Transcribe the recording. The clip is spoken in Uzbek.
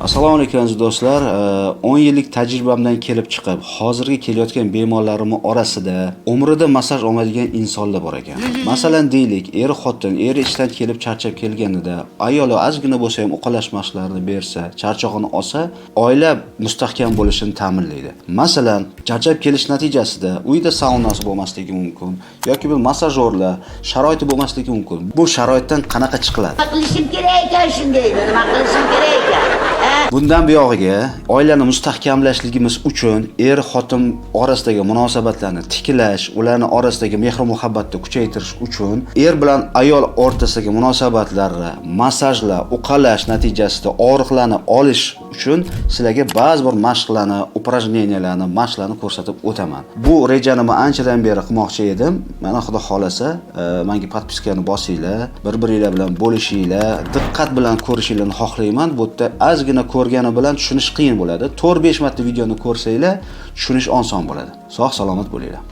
Assalomu alaykum, aziz do'stlar. 10 yillik tajribamdan kelib chiqib, hozirgi kelayotgan bemorlarimni orasida umrida massaj olmaydigan insonlar bor ekan. Masalan, deylik, eri xotin, eri ishdan kelib charchab kelganida, ayoli ozgina bo'lsa ham uqalash mashqlarini bersa, charchog'ini olsa, oila mustahkam bo'lishini ta'minlaydi. Masalan, charchab kelish natijasida uyda saunasi bo'lmasligi mumkin yoki bir massajyorlar sharoiti bo'lmasligi mumkin. Bu sharoitdan qanaqa chiqiladi? Nima qilishim kerak ekan shunday? Nima qilishim kerak ekan, ha? Bundan buyog'iga oilani mustahkamlashligimiz uchun er xotin orasidagi munosabatlarni tiklash, ularni orasidagi mehr muhabbatni kuchaytirish uchun er bilan ayol o'rtasidagi munosabatlarni massajlar, uqalash natijasida og'riqlarni olish uchun sizlarga ba'zi bir mashqlarni, упражнения larni, mashqlarni ko'rsatib o'taman. Bu rejani men anchadan beri qilmoqchi edim. Mana, Xudo xolasa, menga подписка ni bosinglar, bir-biringlar bilan bo'lishinglar, diqqat bilan ko'rishinglarni xohlayman. Bu yerda ozgina ko'rgani bilan tushunish qiyin bo'ladi. 4-5 marta videoni ko'rsanglar, tushunish oson bo'ladi. Sog' salomat bo'linglar.